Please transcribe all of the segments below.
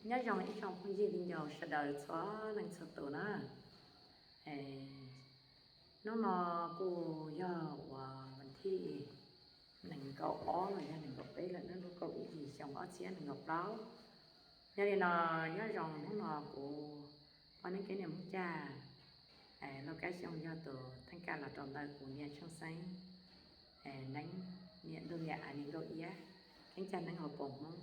Nyob zoo ib tsoom phooj ywg viv ncaus sawv daws txhua leej txhua tus na. Hnub no kuj yog uas thij nees nkaum ob los yog nees nkaum peb lawm, nub nub kaum ib hlis xyoo ob txhiab nees nkaum plaub. Yog li no, nyob zoo hnub no kuv poj Neeb Keeb Niam Hmoob Caj Lauj Kab Xyooj yog tus theej kaj los rau ntawm kuv niam Tsheej Xeeb, Neeb, niam ntuj niam a ni nkauj iab, Keeb Caj Neeb hauv paus Hmoob.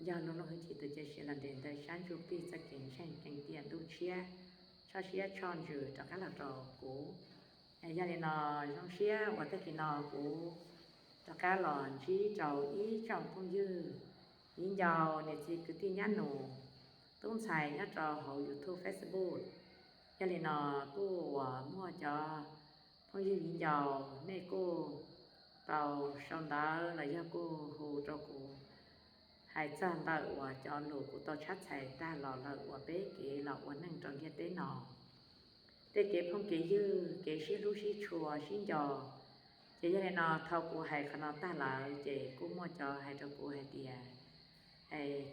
Yog lub lub hwj chim tus cia siab los nres ntawm sab ntsuj plig txoj kev ntseeg ceev tiam ntuj tshiab, tshoj siab tshoj ntsws rov qab los rau kuv. Yog li no, zoo siab uas tag kis no kuv rov qab los ntsib rau ib tsoom phooj ywg viv ncaus niam txiv kwv tij nyab nus, tub ntxhais nyob rau hauv YouTube, Facebook. Yog li no, kuj uas muaj cov phooj ywg viv ncaus nej kuj tau sau ntawv los yog kuj hu rau kuv hais txog ntawm uas cov lus kuv tau tshab txhais tag los lawm uas peb kev los ua neej rau ntiaj teb no, tej kev phooj kev ywg, kev sib hlub sib tshua sib nco. Ces yog li no, thaum kuv hais qhov no tag lawm ces kuj muaj cov hais rau kuv hais tias,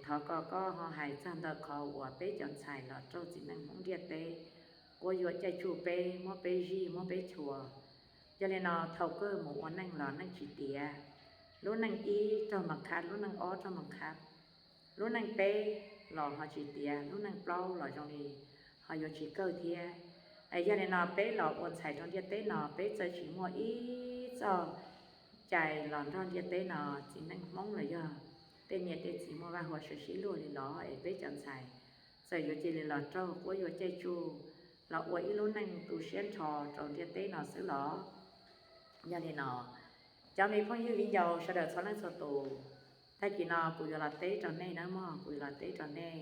thov kom koj ho hais txog ntawm qhov uas peb cov ntxhais los raug txiv neej Hmoob ntiaj teb quab yuam caij tsuj peb, muab peb zij muab peb chua. Yog li no, thaum koj mus ua neej los neej tsis tiav, lub neej ib raug mas qhab, lub neej ob raug mas qhab, lub neej peb los ho tsis tiav, lub neej plaub los zoo li ho yuav tsis kawg thiab. Yog li no, peb los ua ntxhais rau ntiaj teb no peb txawm tsis muaj ib txoj cai los nrog ntiaj teb no txiv neej Hmoob los yog tej niam tej txiv muaj vaj huam sawv sib luag li los es peb cov ntxhais txawm yuav cia li los raug quab yuam caij tsuj los ua ib lub neej tu siab nrho rau ntiaj teb no xwb los. Yog li no, cov me phooj ywg viv ncaus sawv daws txhua leej txhua tus, tag kis no kuv yuav los teb rau nej nawb mog, kuv yuav los teb rau nej.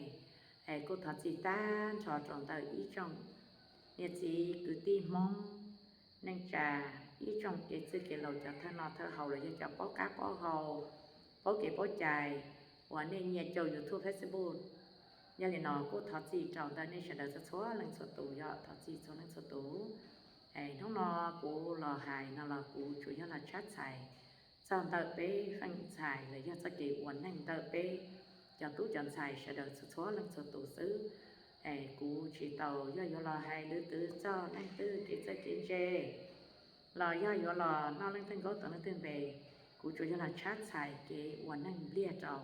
Es kuj thov txim tag nrho rau ntawm ib tsoom niam txiv kwv tij Hmoob neej tsa, ib tsoom kev txwj kev laus cov thawj noj thawj haus los yog cov paub qab paub hau, paub kev paub cai uas nej nyiam caum YouTube, Facebook. Yog li no, kuj thov txim rau ntawm nej sawv daws txhua txhua leej txhua tus, yog thov txim txhua leej txhua tus. Hnub no kuv los hais no los kuv tsuas yog los tshab txhais txog ntawm peb feem ntxhais los yog txoj kev ua neej ntawm peb cov tub cov ntxhais sawv daws txhua txhua leej txhua tus xwb. Kuv tsis tau yog yuav los hais lwm tus txog leej twg kev txawj kev ntse los yog yuav los noj leej twg nkaub tuav leej twg npe. Kuv tsuas yog los tshab txhais kev ua neej npliag rau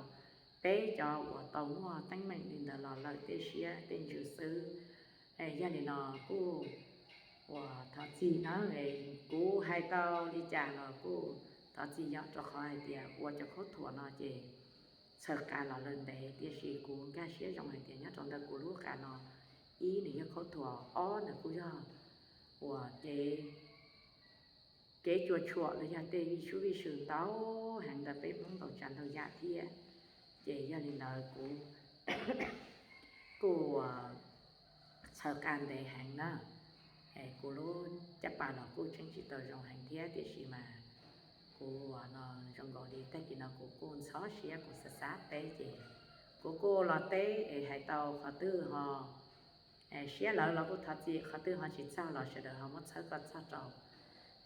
peb cov uas tau muaj teeb meem li ntawd los lawm tej siab tej ntsws xwb. Yog li no, kuj uas thov txim na, kuv hais tau li cas los kuj thov txim, yog rau qhov hais tias ua cov khaub thuas no ces txhawm qa los lawm ntev, tiam sis kuv nkag siab zoo hais tias nyob rau ntawm kuv lub qa no, ib nws yog khaub thuas, ob nws kuj yog uas kev kev cuam tshuam los yog tej vij sub vij sw ntau heev ntawm peb Hmoob ntau tsav ntau yam thiab. Ces yog li ntawd kuv kuj txhawm qa ntev heev na. Kuv lub caj pas los kuj tseem tsis tau zoo heev thiab, tiam sis mas kuv uas no zoo nkaus li tag kis no kuv kuj ntxhov siab, kuv xav xav teb ces kuv kuj los teb es hais tau qhov twg ho siab lawv los kuj thov txim, qhov twg ho tsis txaug los sawv daws ho muab txhawb kom txog rau.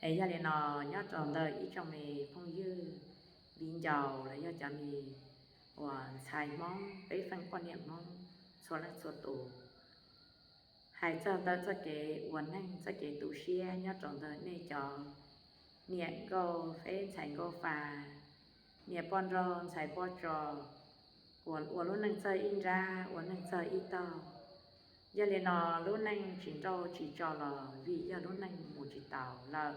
Es yog li no, nyob rau ntawm ib tsoom me phooj ywg viv ncaus los yog cov me uas ntxhais Hmoob, peb feem poj niam Hmoob txhua leej txhua tus, hais txog ntawm txoj kev ua neej, txoj kev tu siab nyob rau ntawm nej cov niam nkauj feb ntxhais nkauj fa, niam poj nraug ntxhais poj tso, uas ua lub neej txawj ib nrab ua neej txawj ib tog. Yog li no, lub neej tsis nrauj tsis tso los vim yog lub neej mus tsis taus lawm.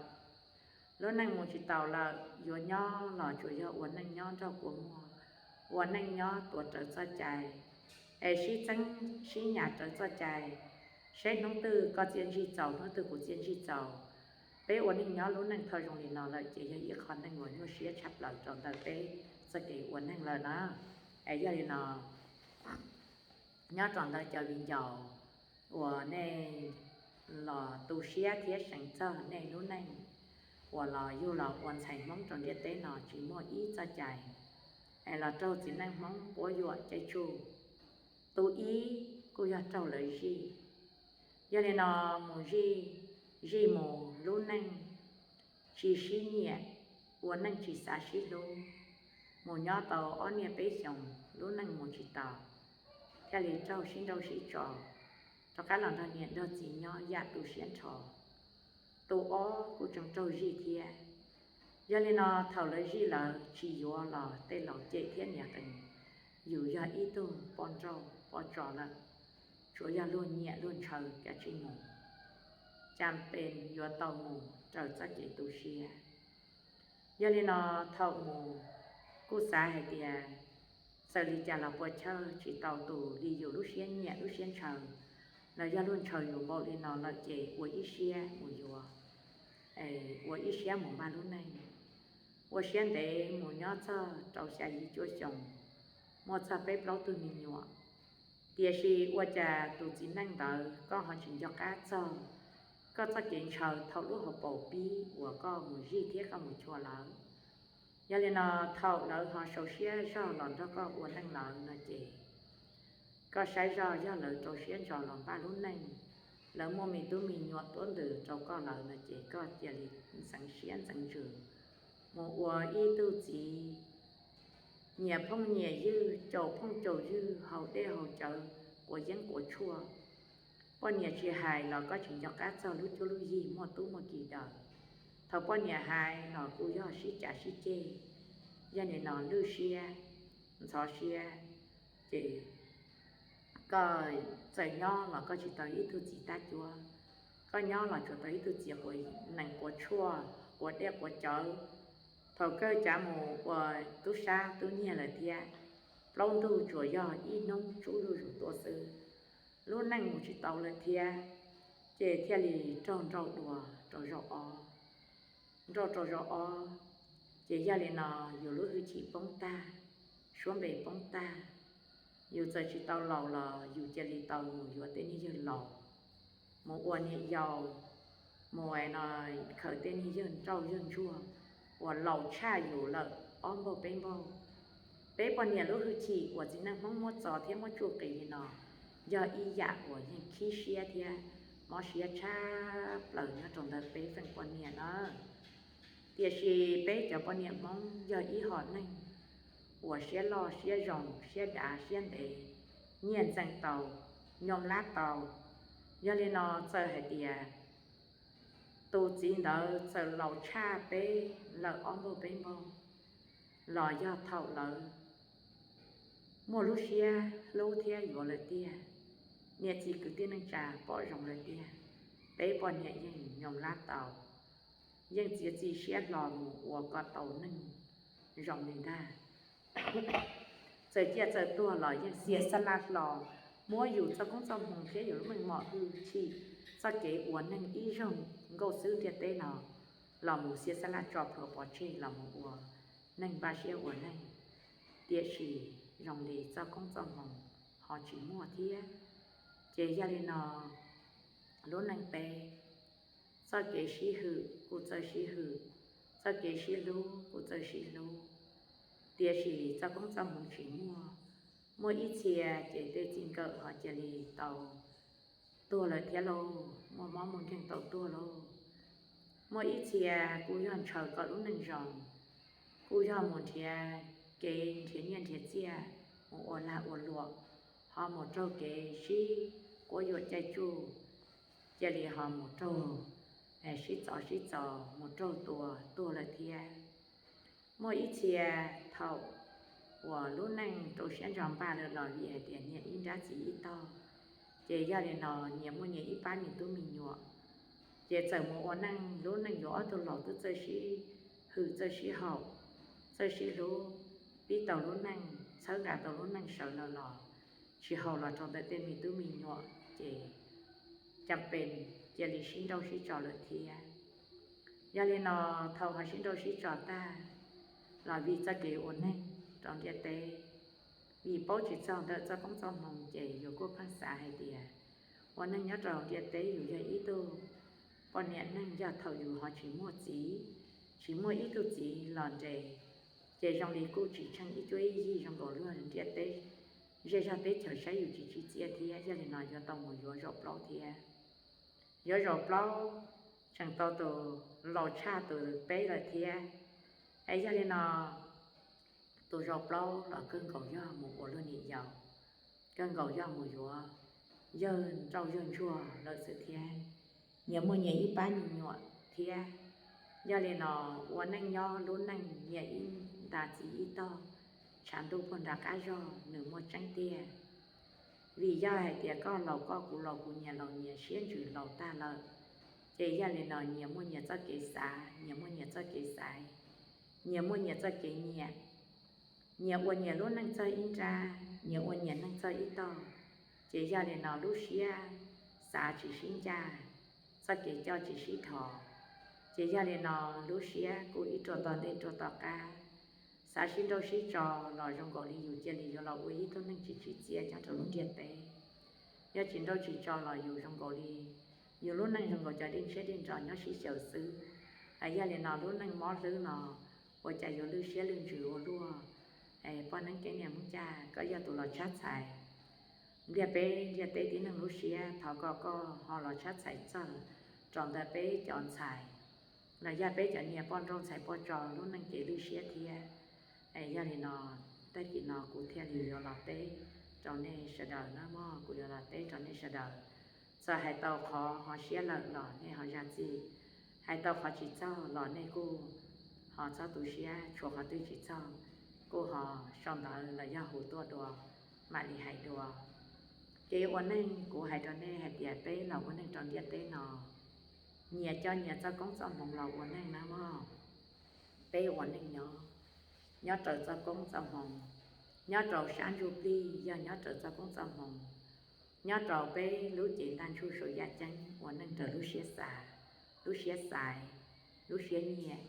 Lub neej mus tsis taus lawm, yuav nyob los tsuas yog ua neej nyob nrog kua muag, ua neej nyob tuav rawv txoj cai, es sib txeeb sib nyas rawv txoj cai, seb hnub twg koj txiaj ntsig txaus, hnub twg kuv txiaj ntsig txaus. Peb ua neej nyob lub neej thaum zoo li no lawm ces yog ib qho neej uas nyuaj siab tshaj plaws rau ntawm peb txoj kev ua neej lawm na. Es yog li no, nyob rau ntawm cov viv ncaus uas nej los tu siab thiab seev txog nej lub neej uas los yug los ua ntxhais Hmoob rau ntiaj teb no tsis muaj ib txoj cai, es los raug txiv neej Hmoob quab yuam caij tsuj. Tus ib kuj yog raug lawv zij. Yog li no, mus zij, zij mus lub neej tsis sib nyiam, ua neej tsis xav sib hlub, mus nyob tau ob niaj peb xyoos lub neej mus tsis taus. thiaj li raug sib nrauj sib tso, rov qab los nrog niam nrog txiv nyob yam tu siab nrho. Tus ob kuj tseem raug zij thiab. Yog li no thaum lawv zij lawv tsis yuav los tej laus cem thiab niam qees, yus yog ib tug poj nrauj poj tso lawm, tsuas yog luag nyiam luag ntshaw kav tsij mus, cas pes yuav tau mus raws txoj kev tu siab. Yog li no thaum mus kuj xav hais tias txawm li cas los puas chawj tsis tau tus li yus lub siab nyiam lub siab ntshaw, los yog luag ntshaw yus npaum li no lawm ces ua ib siab mus yuav, ua ib siab mus npaj lub neej, ua siab ntev mus nyob txog rau xya yim cuaj xyoo, muaj txog peb plaub tug me nyuam. Tiam sis ua cas tus txiv neej ntawd koj ho tsis nco qab txog koj txoj kev ntshaw thaum lub hauv paus pib uas koj mus zij thiab koj mus chua lawv. Yog li no thaum lawv ho sau siab zog los nrog koj ua neej lawm no ces koj saib zog yog lawv rau siab ntso los npaj lub neej, lawv muaj me tub me nyuam tuab ntws rau koj lawm no ces koj cia li ntxeev siab ntxeev ntsws mus ua ib tug txiv nyiam phooj nyiam ywg, caum phooj caum ywg, haus dej haus cawv, quav yeeb quav tshuaj. Poj niam tsis hais los koj tsis nco qab txog lub cuab lub yig muaj tub muaj ki daws. Thaum poj niam hais los kuj yog sib cav sib ceg. Yog nim no lwj siab, ntxhov siab, ces koj txawm nyob los koj tsis tau ib tug txiv tab cuab, koj nyob los tsuas tau ib tug txiv quav nees quav tshuaj, quav dej quav cawv. Thaum kawg cav mus ua tub sab tub nyiag lawm thiab, plaub ntug tsuas yog ib hnub tsub zuj zus tuaj xwb, lub neej mus tsis tau lawm thiab, ces thiaj li raug nrauj dua rau zaum ob. Nrauj rau zaum ob, ces yog li no yus lub hwj chim poob tag, suab npe poob tag. Yus txawm tsis tau laus los yus cia li tau mus yuav tej niag yawg laus, mus ua niam yau, mus no khaws tej niag yawg nrauj yawg ntsuag uas laus tshaj yus lawm ob npaug peb npaug. Peb poj niam lub hwj chim uas txiv neej Hmoob muab txo thiab muab tsuj qis li no, yog ib yam uas yeej khib siab thiab mob siab tshaj plaws nyob rau ntawm peb feem poj niam na. Tiam sis peb cov poj niam Hmoob yog ib hom neeg uas siab loj siab zoo siab dav siab ntev, nyiaj ntxeem tau, nyob lab tau. Yog li no txawm hais tias tus txiv ntawd txawm laus tshaj peb lawm ob npaug peb npaug los yog thaum lawv muaj lub siab hlub thiab yuav lawm tiag, niam txiv kwv tij neej tsa pom zoo lawm tiag, peb poj niam yeej nyob lab tau, yeej txiav txim siab hlo mus ua kom tau neeg zoo li ntag. Txawm ciaj txawm tuag los yeej xiam xab laj hlo, muab yus txoj koob txoj hmoo thiab yus lub meej mom hwj chim, txoj kev ua neeg ib zaug nkauj xwb ntiaj teb no los mus xiam xab laj tso plhuav pov tseg los mus ua neeg npaj siab ua neeg. Tiam sis zoo li txoj koob txoj hmoo ho tsis muaj thiab. Ces yog li no lub neej peb, txoj kev sib hwm kuj txawj sib hwm, txoj kev sib hlub kuj txawj sib hlub, tiam sis txoj koob txoj hmoo tsis muaj. Muaj ib txhia ces tej txij nkawm ho cia li tau tuag lawm thiab lauj, muaj mob muaj nkeeg tau tuag lauj. Muaj ib txhia kuj yog ntshaw kom lub neej zoo, kuj yog mus nrhiav kev nrhiav nyiaj nrhiav txiaj, mus ua lag ua luam, ho mus raug kev sib quab yuam caij tsuj, cia li ho mus raug sib txov sib txos mus raug tua tuag lawm thiab. Muaj ib txhia thaum uas lub neej rau siab ntso npaj lawm los vim hais tias nyias ib nrab txiv ib tog, ces yog li no nyias muaj nyias ib pab me tub me nyuam, ces txawm mus ua neej, lub neej yuav ob tug laus twb txawj sib hwm txawj sib haum, txawj sib hlub, pib tau lub neej txhawb nqa tau lub neej sawv lawm los tsis haum los rau ntawm tej me tub me nyuam ces cas pes cia li sib nrauj sib tso lawm thiab. Yog li no thaum ho sib nrauj sib tso tag los vim txoj kev ua neeg rau ntiaj teb, vim paub tsis txog ntawm txoj koob txoj hmoo ces yus kuj pheej xav hais tias ua neeg nyob rau ntiaj teb yus yog ib tug poj niam neeg, yog thaum yus ho tsis muaj txiv, tsis muaj ib tug txiv los nres, ces zoo li kuj tsis tsheej ib cuab ib yig zoo nkaus luag ntiaj teb zej zog teb chaws saib yus tsis tsim txiaj thiab. Yog li no yuav tau mus yuav zaum plaub thiab. Yuav zaum plaub tseem tau tus laus tshaj tus peb lawm thiab. Es yog li no tus zaum plaub los kawg nkaus yog mus ua luag niam yau, kawg nkaus yog mus yuav yawg nrauj yawg ntsuag lawm xwb thiab. Nyias muaj nyias ib pab me nyuam thiab. Yog li no, ua neej nyob lub neej nyias ib nta txiv ib tog, tshav ntuj puag nram qab zog nws muaj tseeb tiag. Vim yog hais tias koj laus koj, kuv laus kuv, nyias laus nyias, siab ntsws laus tag lawm, ces yog li no nyias muaj nyias txoj kev xav, nyias muaj nyias txoj kev xaiv, nyias muaj nyias txoj kev nyiam, nyias ua nyias lub neej txog ib nrab, nyias ua nyias neej txog ib tog. Ces yog li no lub siab xav tsis sib ncaj, txoj kev coj tsis sib dhos. Ces yog li no lub siab kuj ib rua to ntej rua to qab, xav sib nrauj sib tso los zoo nkaus li yus cia li yuav los ua ib tug neeg tsis tsim txiaj nyob rau lub ntiaj teb. Yog tsis nrauj tsis tso los yus zoo nkaus li, yus lub neej zoo nkaus cov dej ntshiab dej nro nyob sib xyaw xwb. Yog li no lub neej mob hlwb no ua cas yuav lwj siab lwj ntsws ua luaj. Poj neeb keeb niam hmoob caj, koj yog tus los tshab txhais ntiaj peb ntiaj teb tib neeg lub siab, thov kom koj ho los tshab txhais txog rau ntawm peb cov ntxhais los yog peb cov niam poj nrauj ntxhais poj tso lub neej kev lwj siab thiab. Yog li no, tag kis no kuv thiaj li yuav los teb rau nej sawv daws na mog, kuv yuav los teb rau nej sawv daws. Txawm hais tau qhov ho siab lawm los nej ho zam txim, hais tau qhov tsis txaus los nej kuj ho txhob tu siab, tshuav qhov twg tsis txaus kuj ho sau ntawv los yog hu tuaj dua mam li hais dua. Kev ua neej kuv hais rau nej hais tias peb los ua neej rau ntiaj teb no, nyias coj nyias txoj koob txoj hmoov los ua neej na mog. Peb ua neej nyob, nyob raws txoj koob txoj hmoov, nyob rau sab ntsuj plig yog nyob raws txoj koob txoj hmoov, nyob rau peb lub cev ntaj ntsug saum yaj ceeb ua neej raws lub siab xav, lub siab xaiv, lub siab nyiam,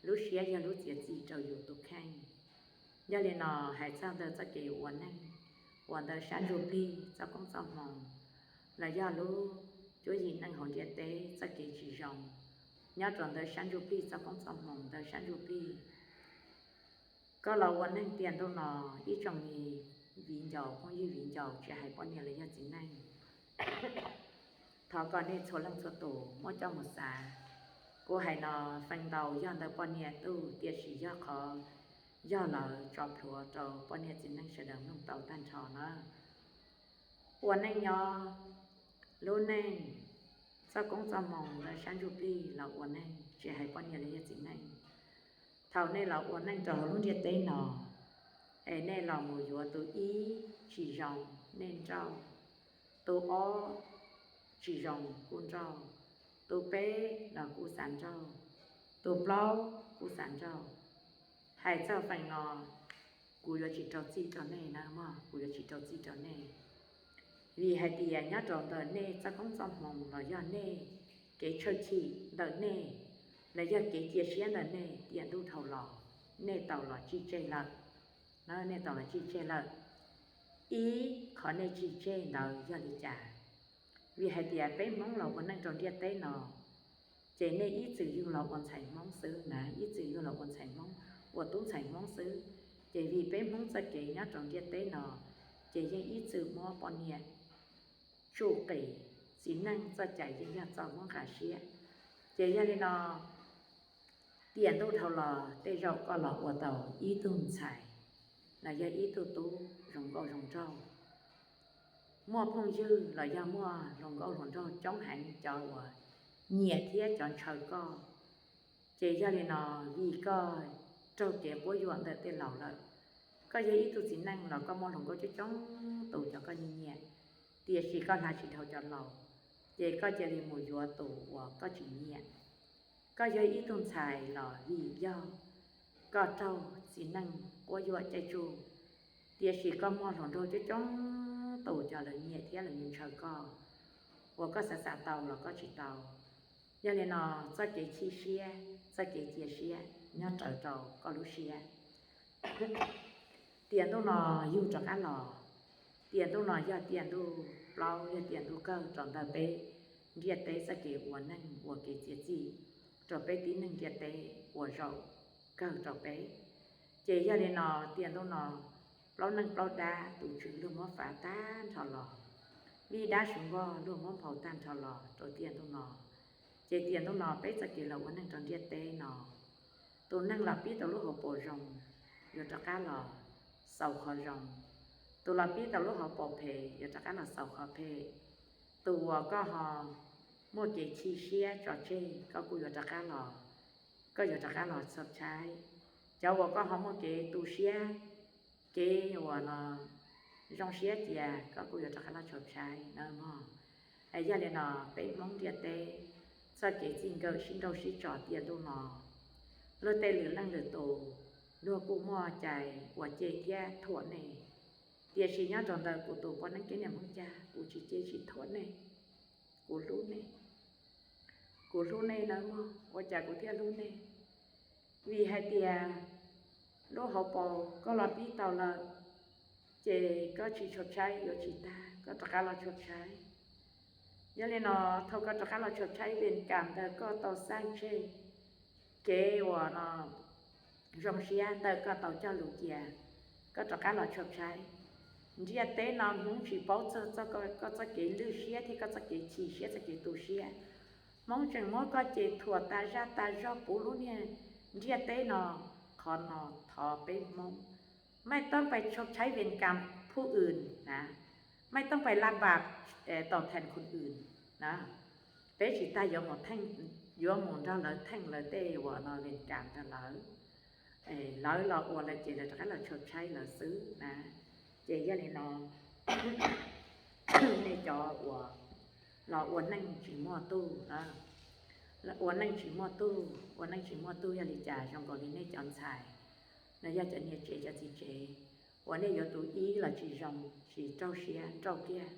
lub siab yog lub txiav txim rau yus tus kheej. Yog li no hais txog ntawm txoj kev ua neej uas ntawm sab ntsuj plig txoj koob txoj hmoov los yog lub cuab yim neej hauv ntiaj teb txoj kev tsis zoo, nyob rau ntawm sab ntsuj plig txoj koob txoj hmoov ntawm sab ntsuj plig. Koj los ua neej tiam ntuj no, ib tsoom viv ncaus phooj ywg viv ncaus tsis hais poj niam los yog txiv neej, thov kom nej txhua leej txhua tus muab coj mus xav. Kuv hais no feem ntau yog ntawm poj niam tug, tiam sis yog qhov yog lawv tso plhuav rau poj niam txiv neej sawv daws mloog tau tag nrho na. Ua neej nyob, lub neej, txoj koob txoj hmoov ntawm sab ntsuj plig los ua neej, tsis hais poj niam los yog txiv neej. Thaum nej los ua neej rau hauv lub ntiaj teb no, es nej los mus yuav tus ib tsis zoo nej nrauj, tus ob tsis zoo kuj nrauj, tus peb los kuj xav nrauj, tus plaub kuj xav nrauj. Hais txog feem no, kuv yuav tsis rau txij rau nej na mog, kuv yuav tsis rau txij rau nej. Vim hais tias nyob rau ntawm nej txoj koob txoj hmoov los yog nej kev tshawj chim ntawm nej, los yog kev cia siab ntawm nej, tiam ntuj dhau los nej tau los tsim tseg lawm. Nej tau los tsim tseg lawm. Ib qhov nej tsim tseg ntawd yog li cas? Vim hais tias peb Hmoob los ua neej rau ntiaj teb no, ces nej ib txwm yug los ua ntxhais Hmoob xwb na, ib txwm yug los ua ntxhais Hmoob, ua tub ntxhais Hmoob xwb. Ces vim peb Hmoob txoj kev nyob rau ntiaj teb no, ces yeej ib txwm muab poj niam tsuj qis, txiv neej txoj cai yeej yog txoj muab nqa siab. Ces yog li no, tiam ntuj dhau los tej zaum koj los ua tau ib tug ntxhais los yog ib tug tub zoo nkauj zoo nraug, muaj phooj ywg los yog muaj hluas nkauj hluas nraug coob heev cov uas nyiam thiab cov ntshaw koj. Ces yog li no, vim koj raug kev quab yuam ntawm tej laus lawm, koj yog ib tug txiv neej los koj muaj hluas nkauj coob coob tus cov koj nyiam nyiam, tiam sis koj hla tsis dhau cov laus, ces koj cia li mus yuav tus uas koj tsis nyiam. Koj yog ib tug ntxhais los vim yog koj raug txiv neej quab yuam caij tsuj, tiam sis koj muaj hluas nraug coob coob tus cov lawv nyiam thiab lawv ntshaw koj, uas koj xav xav tau los koj tsis tau. Yog li no, txoj kev chim siab, txoj kev cia siab nyob raws rau koj lub siab. Tiam ntuj no yug rov qab los, tiam ntuj no yog tiam ntuj plaub, yog tiam ntuj kawg rau ntawm peb ntiaj teb txoj kev ua neej ua kev txiav txim rau peb tib neeg ntiaj teb uas zaum kawg rau peb. Ces yog li no, tiam ntuj no plaub neej plaub dab tus tswv luag muab fav tag nrho los, vij dab suv nkoj luag muab nphau tag nrho los rau tiam ntuj no. Ces tiam ntuj no peb txoj kev los ua neej rau ntiaj teb no, tus neeg los pib tau lub hauv paus zoo, yuav rov qab los xaus qhov zoo, Tus los pib tau lub hauv paus phem yuav rov qab los xaus qhov phem. Tus uas koj ho muaj kev chim siab tso tseg, koj kuj yuav rov qab los, koj yuav rov qab los txhaub tshaib. Cov uas koj ho muaj kev tu siab, kev uas no zoo siab cia, koj kuj yuav rov qab los txhaub tshaib na mog. Yog li no, peb Hmoob ntiaj teb txoj kev txij nkawm sib nrauj sib tso tiaj ntuj no, luag tej lwm leej lwm tus, luag kuj muaj cai uas cem thiab thuam nej. Tiam sis nyob rau ntawm kuv tus poj neeb kev niam Hmoob Cag, kuv tsis cem tsis thuam nej. Kuv hlub nej, kuv hlub nej nawb mog, ua cas kuv thiaj hlub nej? Vim hais tias lub hauv paus koj los pib tau lawm, ces koj tsis txhaub tshaib yuav tsis tag, koj rov qab los txhaub tshaib. Yog li no, thaum koj rov qab los txhaub tshaib, vim kam ntawm koj tau xaj tseg kev uas no zoo siab ntawm koj tau cog lus cia, koj rov qab los txhaub tshaib. Ntiaj teb no Hmoob tsis paub txog koj txoj kev lwj siab thiab koj txoj kev chim siab, txoj kev tu siab. Hmoob tseem muab koj cem thuam tas zaj tas zog puv lub niag ntiaj teb no. Qhov no thov peb Hmoob ไม่ต้องไปชดใช้เวรกรรมผู้อื่นนะ ไม่ต้องไปล้างบาปตอบแทนคนอื่นนะ Peb tsis tas yuav mus nrog lawv theej lawv tej uas no vim kam ntawm lawv, lawv los ua lawv ces lawv rov qab los txhaub tshaib lawv xwb na. Ces yog li no, nej cov uas los ua neej tsis muaj tug, ua neej tsis muaj tug, ua neej tsis muaj tug, yog li cas zoo nkaus li nej cov ntxhais los yog cov niam tsev cov txiv tsev uas nej yuav tus ib los tsis zoo, tsis raug siab nrauj kiag,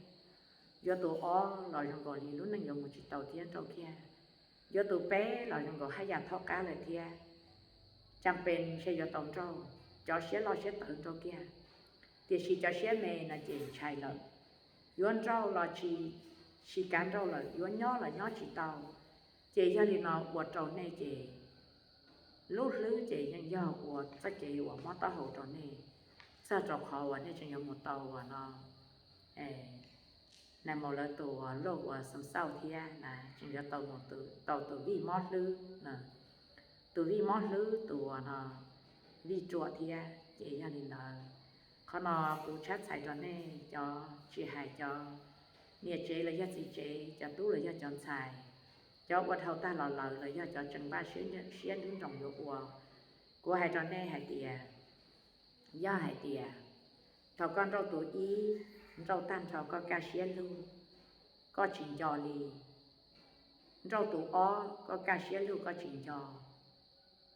yuav tus ob los zoo nkaus li lub neej yuav mus tsis tau thiab nrauj kiag, yuav tus peb los zoo nkaus haj yam thaub qab lawm thiab. Cas pes ntshe yuav tau nrauj, cov siab loj siab tawv nrauj kiag, tiam sis cov siab me no ces ntshai lawm, yuav nrauj los tsis, tsis kav nrauj lawm, yuav nyob los nyob tsis tau. Ces yog li no ua rau nej ces lub hlwb ces yeej yog ua txoj kev uas mob taub hau rau nej, txog rau qhov uas nej tseem yuav mus tau uas no, nais maus lawv tus uas loj uas xoo xauj thiab na, tseem yuav tau tus vij mob hlwb, tus vij mob hlwb tus uas no vij ruam thiab. Ces yog li ntawd, qhov no kuv tshab txhais rau nej cov tsis hais cov niam tsev los yog txiv tsev, cov tub los yog cov ntxhais, cov ua dhau tag los lawm los yog cov tseem npaj siab nrub nroos yuav ua. Kuv hais rau nej hais tias, yog hais tias thaum koj nrauj tus ib, nrauj tag nrho koj kaj siab lug, koj tsis nco li. Nrauj tus ob koj kaj siab lug koj tsis nco.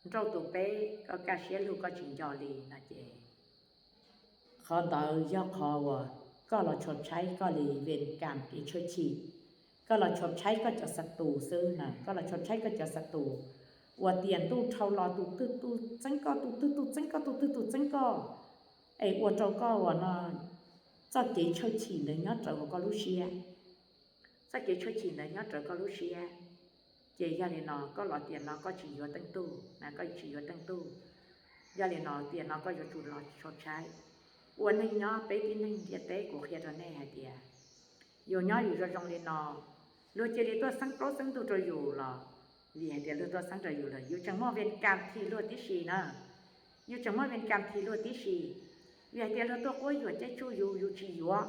Nrauj tus peb koj kaj siab lug koj tsis nco li no ces, qhov ntawd yog qhov uas koj los txhaub tshaib koj li vim kam kev tshwj chim, koj los txhaub tshaib koj cov xav tus xwb na, koj los txhaub tshaib koj cov xav tus uas tiam ntuj dhau los tus twg tus txeeb koj, tus twg tus txeeb koj, tus twg tus txeeb koj, es ua rau koj uas no txoj kev tshwj chim ntawd nyob rawv hauv koj lub siab. Txoj kev tshwj chim ntawd nyob rawv koj lub siab, ces yog li no koj los tiam no koj tsis yuav teej tug na, koj tsis yuav teej tug. Yog li no tiam no koj yuav tsum los txhaub tshaib. Ua neej nyob peb tib neeg ntiaj teb kuv qhia rau nej hais tias, yus nyob yus zoo zoo li no, luag cia li tuaj xeeb plaub xeeb ntug rau yus los vim hais tias luag tuaj xeeb rau yus lawm, yus tseem muaj vim kam thim luag tib si na. Yus tseem muaj vim kam thim luag tib si, vim hais tias luag tuaj quab yuam caij tsuj yus, yus tsis yuav.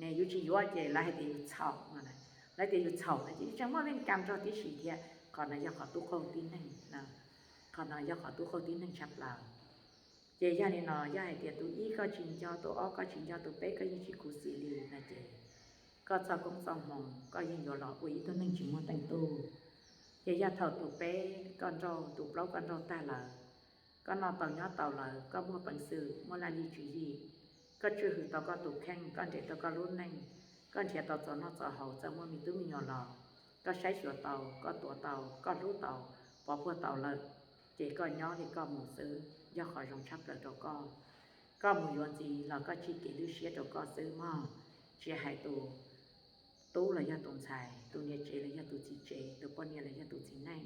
Ne yus tsis yuav ces lawv hais tias yus txhaum, lawv tias yus txhaum no ces yus tseem muaj vim kam nrog tib si thiab. Qhov no yog qhov tub qaug tib neeg, qhov no yog qhov tub qaug tib neeg tshaj plaws. Ces yog li no, yog hais tias tus ib koj tsis nco, tus ob koj tsis nco, tus peb koj yeej tsis khuv xim li no ces, koj txoj koob txoj hmoov koj yeej yuav los ua ib tug neeg tsis muaj teej tug. Ces yog thaum tus peb koj nrauj, tus plaub koj nrauj tag lawm, koj noj tau nyob tau lawm, koj muaj peev xwm, muaj laj lim tswv yim, koj tswj hwm tau koj tus kheej, koj nrhiav tau koj lub neej, koj nrhiav tau txoj noj txoj haus, txawm muaj me tub me nyuam los koj saib xyuas tau, koj tuav tau, koj hlub tau, pov puag tau lawm, ces koj nyob li koj mus xwb yog qhov zoo tshaj plaws rau koj. Koj mus yuav ntxiv los koj tsim kev lwj siab rau koj xwb mog, tsis hais tus tub los yog tus ntxhais, tus niam tsev los yog tus txiv tsev, tus poj niam los yog tus txiv neej.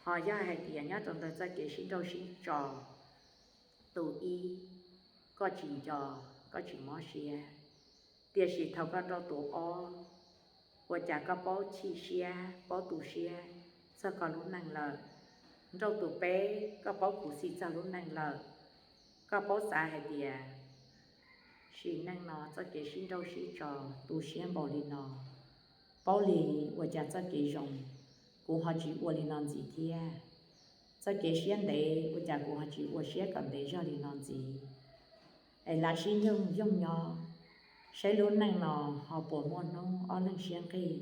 Ho yog hais tias nyob rau ntawm txoj kev sib nrauj sib tso, tus ib, koj tsis nco, koj tsis mob siab, tiam sis thaum koj nrauj tus ob, ua cas koj paub chim siab, paub tu siab txog koj lub neej lawm. Nrauj tus peb, koj paub khuv xim txog lub neej lawm. Koj paub xav hais tias Sim neej no txoj kev sib nrauj sib tso tu siab npaum li no, paub li ua cas txoj kev zoo kuv ho tsis ua li no ntxiv thiab. Txoj kev siab ntev ua cas kuv ho tsis ua siab kom ntev zog li no ntxiv. Es lam sib nyoog yoog nyob saib lub neej no ho puas muaj hnub ob leeg siab nqig,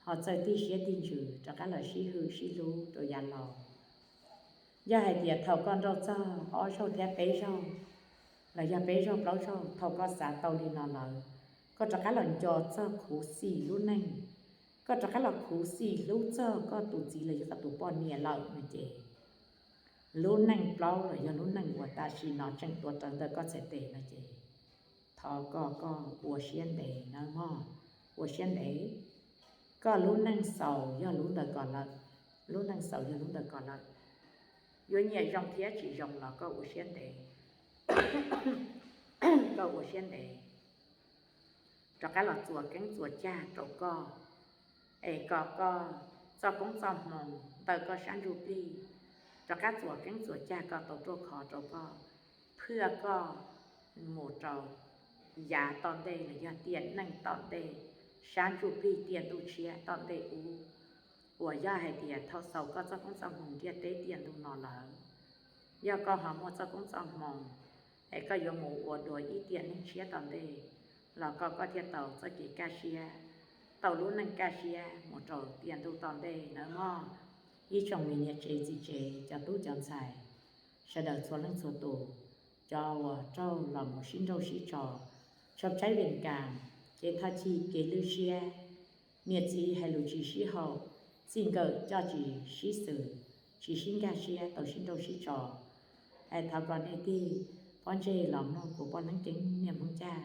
ho txawj tig siab tig ntsws rov qab los sib hwm sib hlub rau yav laus. Yog hais tias thaum koj nrauj txog ob zaug thiab peb zaug, los yog peb zaug plaub zaug, thaum koj xav tau li no lawm, koj rov qab los nco txog khuv xim lub neej, koj rov qab los khuv xim hlub txog koj tus txiv los yog koj tus poj niam lawm no ces, lub neej plaub los yog lub neej uas tam sim no tseem tuav rawv ntawm koj txhais tes no ces, thov kom koj ua siab ntev nawb mog, ua siab ntev. Koj lub neej xaus yog lub ntawm ko lawm, lub neej xaus yog lub ntawm ko lawm. Yuav nyiam zoo thiab tsis zoo los koj ua siab ntev, koj ua siab ntev. Rov qab los txuas keeb txuas cag rau koj, es kom koj txoj koob txoj hmoo ntawm koj sab ntsuj plig rov qab txuas keeb txuas cag koj tau ruaj khov rau koj, phwaj koj mus rau yav tom ntej los yog tiam neej tom ntej, sab ntsuj plig tiam ntuj tshiab tom ntej ub, uas yog hais tias thaum xaus koj txoj koob txoj hmoo ntiaj teb tiam ntuj no lawm, yog koj ho muaj txoj koob txoj hmoo es koj yuav mus ua dua ib tiam neej tshiab tom ntej, los kom koj thiaj tau txoj kev kaj siab, tau lub neej kaj siab mus rau tiam ntuj tom ntej nawb mog. Ib tsoom me niam tsev txiv tsev, cov tub cov ntxhais, sawv daws txhua leej txhua tus, cov uas raug los mus sib nrauj sib tso, tshau tshaib vees kas, kev thaj chim kev lwj siab, niam txiv hais lus tsis sib haum, txij nkawm coj tsis sib xws, tsis sib nkag siab tau sib nrauj sib tso, es thov kom nej tig pob ntseg los mloog kuv Poj Neeb Keeb Niaj Hmoob Caj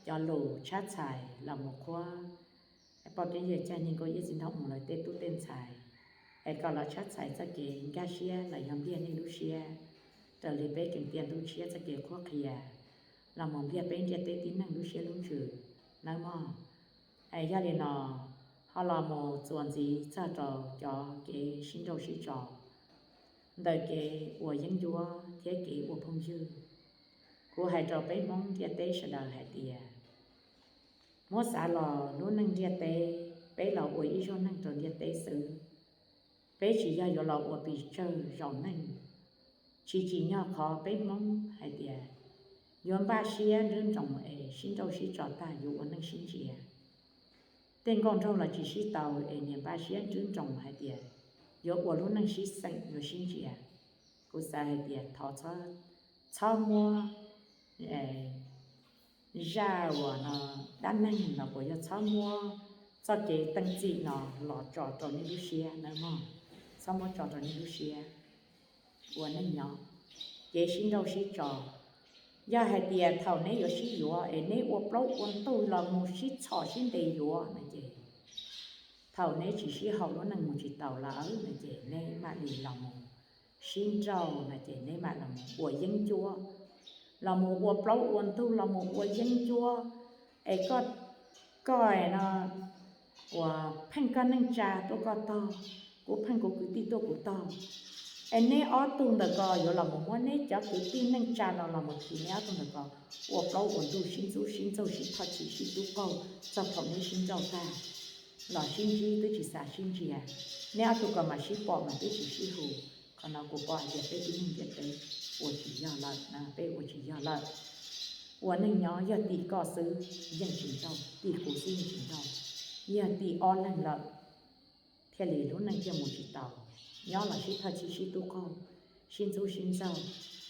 cov lus tshab txhais los mus qhuab Poj Keeb Yawg Caj Nyeej Nkauj Iab Txiv Nraug Mus lawv tej tub tej ntxhais, es kom los tshab txhais txoj kev nkag siab los yog npliag nej lub siab, raws li peb kev tiam ntuj tshiab txoj kev qhuab qhia los mus npliag peb ntiaj teb tib neeg lub siab lub ntsws nawb mog. Es yog li no, ho los mus txuas ntxiv txog rau cov kev sib nrauj sib tso ntawm kev ua yeeb ncuab thiab kev ua phooj ywg. Kuv hais rau peb Hmoob ntiaj teb sawv daws hais tias, muab xav los lub neej ntiaj teb, peb los ua ib zaug neeg rau ntiaj teb xwb. Peb tsis yog yuav los ua pes tsawg zaus neeg. Tsis tsim nyog qhov peb Hmoob hais tias yuav npaj siab nruab nroos es sib nrauj sib tso tag yuav ua neej sib ntsia. Tej nkauj nraug los tsis sib tau es niaj npaj siab nruab nroos hais tias yuav ua lub neej sib xeem yuav sib ntsia. Kuv xav hais tias thov txhob muab zaj uas no dab neeg los puas yog txhob muab txoj kev teem txim no los tso rau nej lub siab nawb mog. Txhob muab tso rau nej lub siab. Ua neej nyob, kev sib nrauj sib tso, yog hais tias thaum neb yuav sib yuav es neb ua plaub ua ntug los mus sib txhom sib ntes yuav no ces, thaum neb tsis sib haum lub neej mus tsis taus lawm no ces neb mam li los mus sib nrauj no ces neb mam los mus ua yeeb ncuab, los mus ua plaub ua ntug los mus ua yeeb ncuab, es koj, koj no uas pheej koj neej tsa tuaj koj tog, kuv pheej kuv kwv tij tuaj kuv tog, es neb ob tug ntawm ko yuav los mus muab neb cov kwv tij neej tsa no los mus khi neb ob tug ntawm ko ua plaub ua ntug sib ntxub sib ntxaug sib thoj chim sib tub qaug txog thaum neb sib nrauj tag los sib ntsib twb tsis xav sib ntsia. Neb ob tug ko mas sib pom mas twb tsis sib hu. Qhov no kuv pom hais tias peb tib neeg ntiaj teb ua tsis yog lawm, peb ua tsis yog lawm. Ua neej nyob yog tim koj xwb yeej tsis nrauj, tim kuv xwb yeej tsis nrauj, yog tim ob leeg lawm thiaj li lub neej thiaj mus tsis tau. Nyob los sib thoj chim sib tub qaug, sib ntxub sib ntxaug,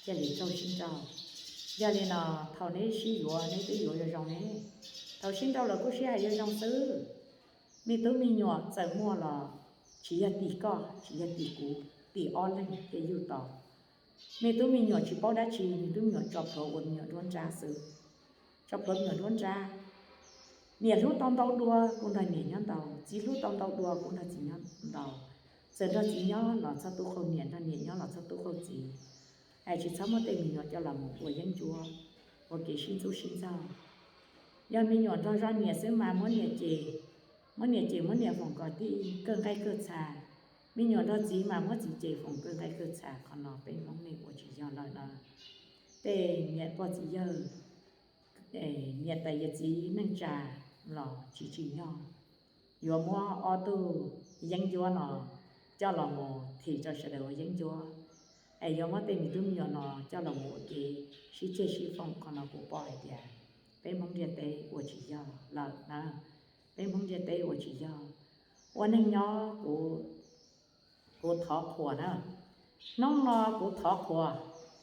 thiaj li raug sib nrauj. Yog li no, thaum neb sib yuav neb twb yuav yuav zoo ne, thaum sib nrauj los kuj sib hais yuav zoo xwb. Me tub me nyuam txawm muaj los tsis yog tim koj tsis yog tim kuv, tim ob leeg thiaj yug tau. Me tub me nyuam tsis paub dab tsi, me tub me nyuam tso plhuav ua me nyuam nruab nrab xwb. Tso plhuav me nyuam nruab nrab. Niam hlub tau ntau dua kuj nrog niam nyob ntau, txiv hlub tau ntau dua kuj nrog txiv nyob ntau. Txawm nrog txiv nyob los txhob tub qaug niam, nrog niam nyob los txhob tub qaug txiv. Es tsis txhob muab tej me nyuam coj los mus ua yeeb ncuab, ua kev sib ntxub sib ntxaug. Yog me nyuam nrog zoj niam xwb mas muab niam cem, muab niam cem muab niam foom kom tij kawg nqaij kawg txha. Me nyuam nrog txiv mas muab txiv cem foom kawg nqaij kawg txha. Qhov no peb Hmoob nej ua tsis yog lawm no. Tej niam pog txiv yawg, niam tais yawm txiv neej tsa los tsis tsim nyog yuav muab ob tug yeeb ncuab no coj los mus thim rau sawv daws ua yeeb ncuab, es yuav muab tej me tub me nyuam no coj los mus ua kev sib ceg sib foom. Qhov no kuv pom hais tias peb Hmoob ntiaj teb ua tsis yog lawm na, peb Hmoob ntiaj teb ua tsis yog. Ua neej nyob kuv kuv thov qhuas na, hnub no kuv thov qhuas.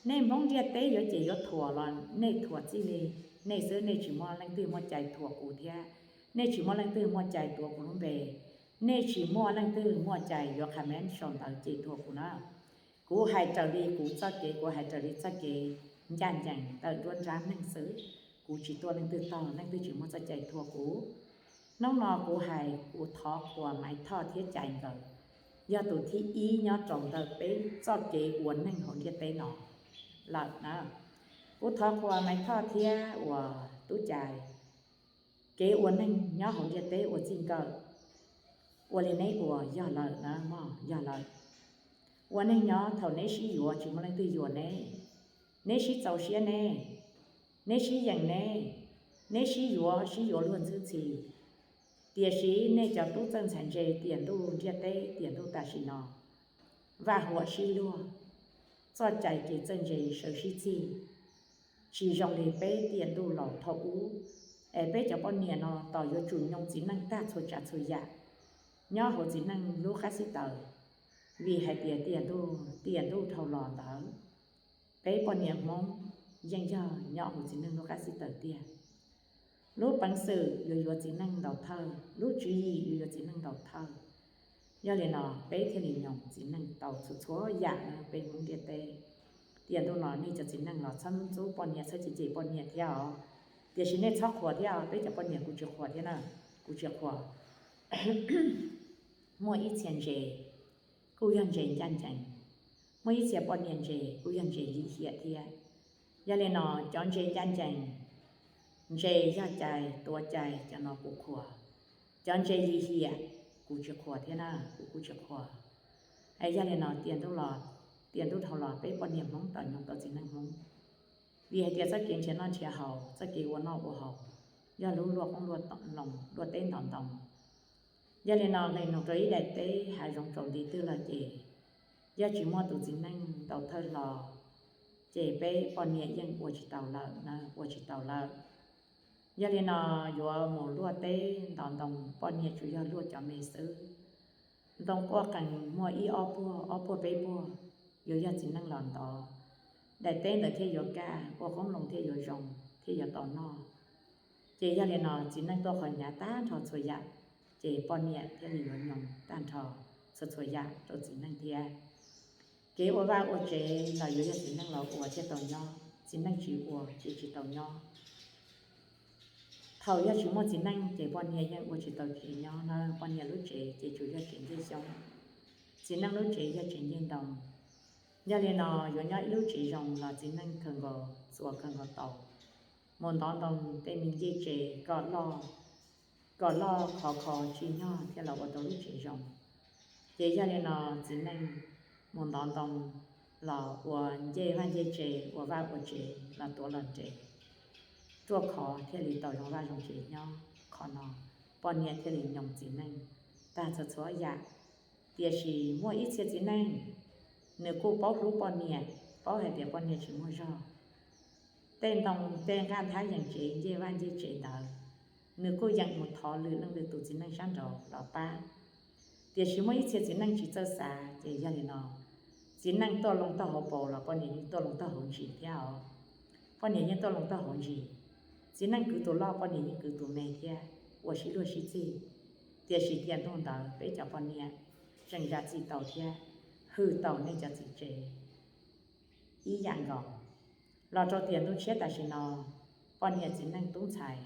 Nej Hmoob ntiaj teb yuav ces yuav thuam los nej thuam txij li nej xwb, nej tsis muaj leej twg muaj cai thuam kuv thiab, nej tsis muaj leej twg muaj cai tuav kuv lub npe, nej tsis muaj leej twg muaj cai yuav qha mev saum ntawv ces thuam kuv na. Kuv hais raws li kuv txoj kev, kuv hais raws li txoj kev ncaj ncees ntawm nruab nrab neeg xwb. Kuv tsis tuaj leej twg taug, leej twg tsis muaj txoj cai thuam kuv. Hnub no kuv hais kuv thov qhuas Maiv Thoj thiab cai nkawd, yog tus thib ib nyob rau ntawm peb txoj kev ua neej hauv ntiaj teb no lawm na. Kuv thov qhuas Maiv Thoj thiab uas tub cai, kev ua neej nyob hauv ntiaj teb ua txij nkawm, ua li neb ua yog lawm na mog, yog lawm. Ua neej nyob thaum neb sib yuav tsis muaj leej twg yuam neb, neb sib txaus siab neb, neb sib yeem neb, neb sib yuav sib yuav luag ntxhwb txhis. Tiam sis nej cov tub txawj ntxhais ntse tiam ntuj ntiaj teb tiam ntuj tam sim no, vaj huam sib luag, txoj cai kev txawj ntse sawv sib txig, tsis zoo li peb tiam ntuj laus thaum ub. Es peb cov poj niam no tos yuav tsum nyoo txiv neej tag txhua tsav txhua yam nyob hauv txiv neej lub qab xib taws, vim hais tias tiam ntuj tiam ntuj dhau los ntawd, peb poj niam Hmoob yeej yog nyob hauv txiv neej lub qab xib taws tiag. Lub peev xwm yuav yuav txiv neej ntaus thawj, lub tswv yim yuav yuav txiv neej ntaus thawj. Yog li no peb thiaj li nyoos txiv neej tau txhua txhua yam na peb Hmoob ntiaj teb. Tiam ntuj no nej cov txiv neej los txhob ntxub poj niam, txhob cem cem poj niam thiab os. Tiam sis nej txhob qhuas thiab os, peb cov poj niam kuv tsis qhuas thiab na, kuv tsis qhuas. Muaj ib txhia ntses kuj yog ntses ncaj ncees, muaj ib txhia poj niam ntses kuj yog ntses lim hiam thiab. Yog li no cov ntses ncaj ncees, ntses yog cai tuav cai, cov no kuv qhuas. Cov ntses lim hiam kuv tsis qhuas thiab na, kuv kuj tsis qhuas. Es yog li no tiam ntuj los, tiam ntuj dhau los peb poj niam Hmoob tau nyoos tau txiv neej Hmoob, vim hais tias txoj kev nrhiav noj nrhiav haus, txoj kev ua noj ua haus yog lub luaj qoob luaj loo, luaj teb ntaus ntoo. Yog li no nqis nug rau ib daim teb hav zoov tsaus nti twg lawm ces yog tsis muaj tus txiv neej ntaus thawj hlo, ces peb poj niam yeej ua tsis taus lawm na, ua tsis taus lawm. Yog li no yuav mus luaj teb ntaus ntoo poj niam tsuas yog luaj cov me xwb. Ntoo quaj qees muaj ib ob puag, ob puag peb puag, yuav yog txiv neej los ntov, daim teb ntawd thiaj yuav kaj, ua qoob loo thiaj yuav zoo thiaj yuav tau noj. Ces yog li no txiv neej tuaj qhov hnyav tag nrho txhua yam, ces poj niam thiaj li yuav nyoos tag nrho txhua txhua yam rau txiv neej thiab. Kev ua vaj ua tsev los yuav yog txiv neej los ua thiaj tau nyob, txiv neej tsis ua ces tsis tau nyob. Thaum yog tsis muaj txiv neej ces poj niam yeej ua tsis tau tsev nyob na, poj niam lub tsev ces tsuas yog tsev ncej xyoob, txiv neej lub tsev yog tsev ncej ntoo. Yog li no yuav nyob ib lub tsev zoo los txiv neej kawg nkaus txuas kawg nkaus tau, mus ntov ntoo tej me ncej tsev kom loj, kom loj khov kho tsim nyog thiaj los ua tau lub tsev zoo. Ces yog li no txiv neej mus ntov ntoo los ua ncej vaj ncej tsev, ua vaj ua tsev los tuav los nres, ruaj khov thiaj li tau zoo vaj zoo tsev nyob. Qhov no poj niam thiaj li nyoos txiv neej tag txhua txhua yam. Tiam sis muaj ib txhia txiv neej, nws kuj paub hlub poj niam, paub hais tias poj niam tsis muaj zog, tej ntoo tej nqaj nthab yees tsev ncej vaj ncej tsev ntawd, nws kuj yeem mus thov lwm leej lwm tus txiv neej sab nraud los pab. Tiam sis muaj ib txhia txiv neej tsis txawj xav, ces yog li no txiv neej tuaj loo taub hauv paus los poj niam yeej tuaj loo taub hauv ntsis thiab os. Poj niam yeej tuaj loo taub hauv ntsis, txiv neej kwv tus loj poj niam yeej kwv tus me thiab, ua sib luag sib txig. Tiam sis tiam ntuj ntawd peb cov poj niam tseem zam txim tau thiab hwm tau nej cov txiv tsev ib yam nkaus. Los rau tiam ntuj tshiab tam sim no, poj niam txiv neej tub ntxhais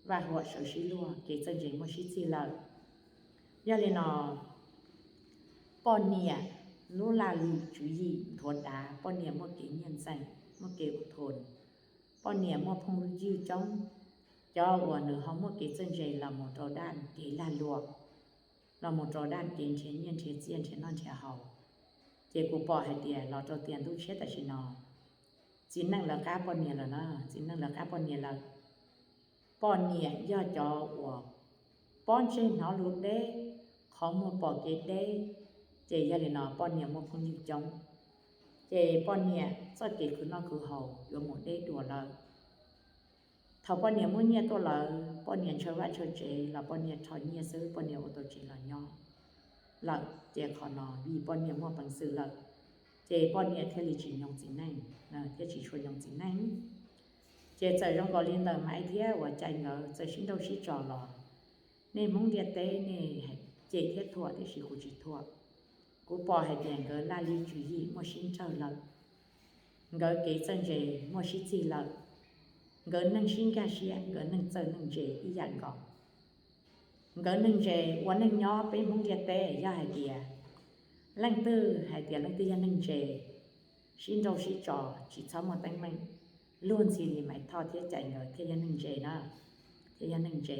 vaj huam sawv sib luag, kev txawj ntse muaj sib txig lawm. Yog li no poj niam lub laj lim tswv yim nthuav dav, poj niam muaj kev nyiaj ntxeem, muaj kev ua thum, poj niam muaj phooj ywg coob, cov uas nws ho muaj kev txawj ntse los mus rau daj kev lag luam, los mus rau daj kev nrhiav nyiaj nrhiav txiaj nrhiav noj nrhiav haus. Ces kuv pom hais tias los rau tiam ntuj tshiab tam sim no, txiv neej lawv qab poj niam lawm na, txiv neej lawv qab poj niam lawm. Poj niam yog cov uas pob ntseg hnov lus deb, qhov muag pom kev deb, ces yog li no poj niam muaj phooj ywg coob, ces poj niam txoj kev khwv noj khwv haus yuav mus deb dua lawm. Thaum poj niam muaj nyiaj tuaj lawm, poj niam ntshaw vaj ntshaw tsev los poj niam rho nyiaj xwb, poj niam ua tau tsev los nyob lawm, ces qhov no vim poj niam muaj peev xwm lawm, ces poj niam thiaj li tsis nyoos txiv neej, thiaj tsis tshua nyoos txiv neej. Ces txawm zoo nkaus li ntawm Maiv thiab uas Cai nkawd txawm sib nrauj sib tso los, nej Hmoob ntiaj teb nej cem thiab thuam tiam sis kuv tsis thuam. Kuv pom hais tias nkawd laj lim tswv yim muaj sib ntsawj lawm, nkawd kev txawj ntse muaj sib txig lawm, nkawd neeg sib nkag siab, nkawd neeg txawj neeg ntse ib yam nkaus. Nkawd neeg ntse ua neej nyob peb Hmoob ntiaj teb yog hais tias leej twg hais tias leej twg yog neeg ntse, sib nrauj sib tso, tsis txhob muaj teeb meem, luag ntxhi li Maiv Thoj thiab Cai nkawd thiaj yog neeg ntse na, thiaj yog neeg ntse.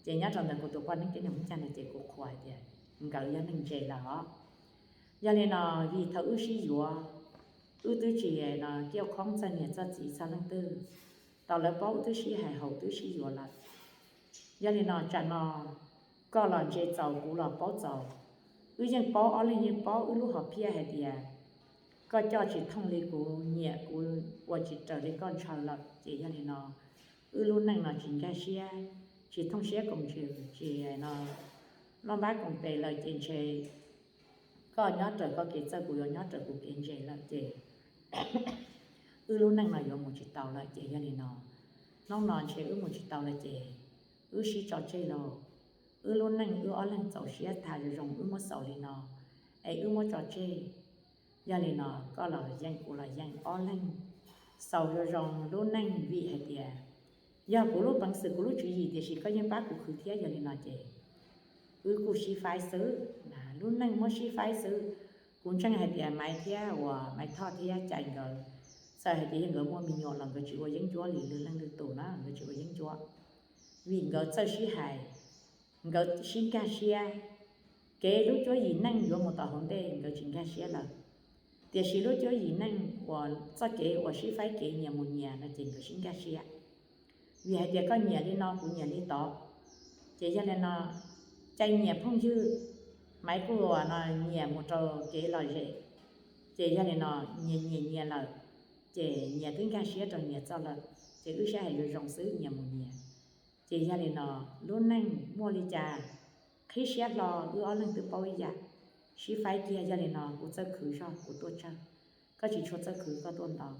Ces nyob rau ntawm kuv tus poj niam Keeb Neeg Hmoob Cai no ces kuv qhuas hais tias nkawd yog neeg ntse lawm os. Yog li no, vim thaum wb sib yuav, wb twb tsis no kiaj khoob txog niam txog txiv txog leej twg, tau lawv paub wb twb sib hais haum twb sib yuav lawm. Yog li no tsam no koj los ntse txaus kuv los paub txaus, wb yeej paub, ob leeg yeej paub wb lub hom phiaj hais tias koj coj tsis thooj li kuv nyiam, kuv ua tsis raws li koj ntshaw lawm, ces yog li no wb lub neej no tsis nkag siab, tsis thooj siab koom ntsws, tsis no loj npab koom tes lawm ces ntshe koj nyob raws koj kev txawj, kuv yuav nyob raws kuv kev ntse lawm ces wb lub neej no yuav mus tsis tau lawm. Ces yog li no hnub no ntshe wb mus tsis tau lawm ces wb sib tso tseg lauj. Wb lub neej wb ob leeg txaus siab tham zoo zoo wb muab xaus li no es wb muab tso tseg. Yog li no koj los yeej kuv los yeej, ob leeg xaus zoo zoo lub neej vim hais tias yog kuv lub peev xwm kuv lub tswv yim tiam sis koj yeej pab kuv khwv thiab, yog li no ces wb kuj sib faib xwb, lub neej muab sib faib xwb. Kuv ntseeg hais tias Maiv thiab uas Maiv Thoj thiab Cai nkawd, txawm hais tias yog nkawd muaj me nyuam los nkawd tsis ua yeeb ncuab li lwm leej lwm tus na, nkawd tsis ua yeeb ncuab, vim nkawd txawj sib hais, nkawd sib nkag siab. Kev lub cuab yim neej yuav mus tom hauv ntej nkawd tsis nkag siab lawm, tiam sis lub cuab yim neej uas txoj kev uas sib faib kev nyias mus nyias no ces nkawd sib nkag siab. Vim hais tias koj nyiam li no kuv nyiam li tod, ces yog li no Cai nyiam phooj ywg, Maiv kuj no nyiam mus rau kev lom zem, ces yog li no nyias nyias nyias lawm, ces nyias twb nkag siab rau nyias txoj lawm, ces wb sib hais zoo zoo xwb nyias mus nyias. Ces yog li no lub neej muaj li cas qhib siab hlo wb ob leeg twb paub ib yam, sib faib kiag. Yog li no kuv txawj khwv zog kuv tuaj tsawg, koj tsis tshua txawj khwv koj tuaj ntau,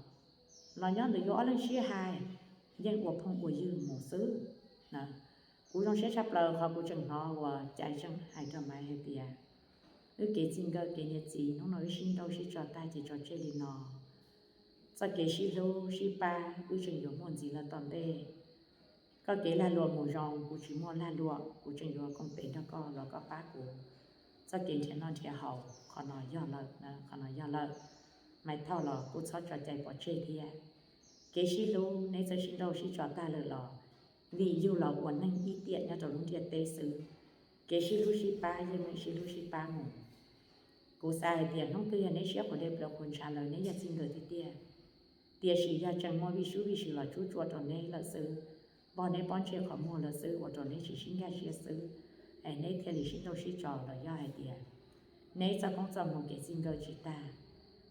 los nyob ntawm yus ob leeg sib hais, yeej ua phooj ua ywg mus xwb. Kuv zoo siab tshaj plaws qhov kuv tseem hnov uas Cai tseem hais rau Maiv hais tias wb kev txij nkawm kev niam txiv hnub no wb sib nrauj sib tso tag ces tso tseg li no. Txoj kev sib hlub sib pab wb tseem yuav muaj ntxiv lawm tom ntej. Koj kev lag luam mus zoo, kuv tsis muaj lag luam, kuv tseem yuav koom tes nrog koj los koj pab kuv. Txoj kev nrhiav noj nrhiav haus, qhov no yog lawm, qhov no yog lawm. Maiv Thoj los kuj txhob tso Cai pov tseg thiab. Kev sib hlub neb txawm sib nrauj sib tso tag lawm los vim yug los ua neeg ib tiam nyob rau lub ntiaj teb xwb. Kev sib hlub sib pab yeej meem sib hlub sib pab mus. Kuv xav hais tias hnub twg yog neb siab qhuav dej plawv qhuav ntshav lawm neb yog txij nkawm tiag tiag, tiam sis yog tseem muaj vij sub vij sw los tsuj tsua rau neb lawm xwb, npog neb pob ntseg qhov muag lawm xwb ua rau neb tsis sib nkag siab xwb, es neb thiaj li sib nrauj sib tso los yog hais tias neb txoj koob txoj hmoov kev txij nkawm tsis tag,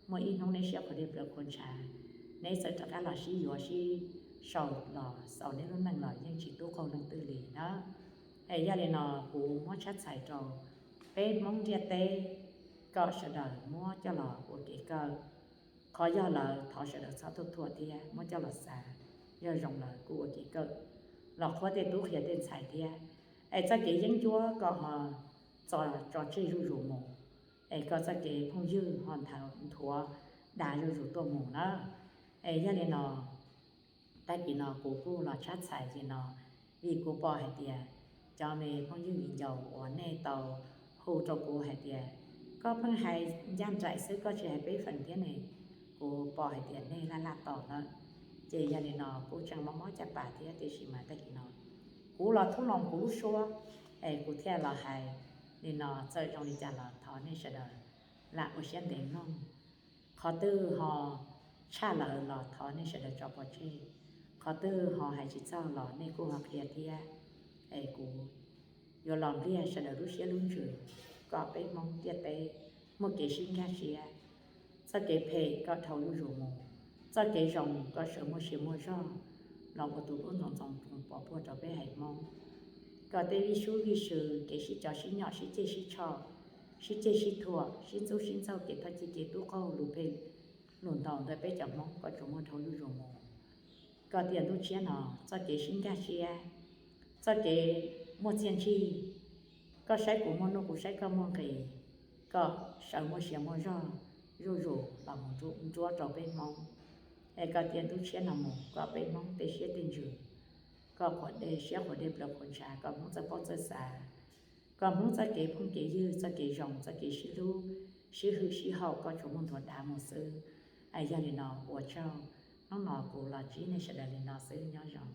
muaj ib hnub neb siab qhuav dej plawv qhuav ntshav, neb txawm rov qab los sib yuav sib sau los xaus neb lub neej los yeej tsis tub qaug leej twg li na. Es yog li no kuv muab tshab txhais rau peb Hmoob ntiaj teb kom sawv daws muab coj los ua kev kawm. Qhov yog lawm thov sawv daws txhob thuam thuam thiab muab coj los xav, yog zoo lawm kuj ua kev kawm los qhuab tej tub qhia tej ntxhais thiab. Es txoj kev yeeb ncuab kom ho txo tso tseg zuj zus mus, es kom txoj kev phooj ywg ho nthuav dav zuj zus tuaj mus na. Es yog li no tag kis no kuv kuj los tshab txhais li no, vim kuv pom hais tias cov me phooj ywg viv ncaus uas nej tau hu rau kuv hais tias koj pheej hais ncaj nraim xwb koj tsis hais peb feem thiab ne, kuv pom hais tias nej laj laj tos lawm. Ces yog li no kuv tseem mob mob caj pas thiab tiam sis mas tag kis no kuv los thub loo kuv lub suab, es kuv thiaj los hais li no. Txawm zoo li cas los thov nej sawv daws lam ua siab ntev mloog, qhov twg ho tshaj lawm los thov nej sawv daws tso pov tseg. Qhov twg ho hais tsis txog los nej kuj ho qhia thiab. Es kuv yuav los npliag sawv daws lub siab lub ntsws, kom peb Hmoob ntiaj teb muaj kev sib nkag siab. Txoj kev phem kom dhau zuj zus mus, txoj kev zoo kom sawv muaj sia muaj zog los ua tus hlub ntxoov ntxoo pov puag rau peb haiv Hmoob. Kom tej vij sub vij sw, kev sib cov sib nyom, sib ceg sib tshom, sib ceg sib thuam, sib ntxub sib ntxaug, kev thov ci kev tub qaug, lus phem lus ntau ntawm peb cov Hmoob kom tsuas muaj dhau zuj zus mus. Kom tiam ntuj tshiab no txoj kev sib nkag siab, txoj kev muaj txiaj ntsig, koj saib kuv muaj nuj, kuv saib koj muaj nqis, kom sawv muaj sia muaj zog zuj zus los mus nruab rau peb Hmoob. Es kom tiam ntuj tshiab no mus kom peb Hmoob tej siab tej ntsws, kom qhuav dej siab qhuav dej plaws qhuav ntshav, kom Hmoob txawj paub txawj xav, kom Hmoob txoj kev phooj kev ywg, txoj kev zoo, txoj kev sib hlub, sib hwm sib haum kom tsuas muaj nthuav dav mus xwb. Es yog li no ua tsaug, hnub no kuv los ntsib nej sawv daws li no xwb, nyob zoo.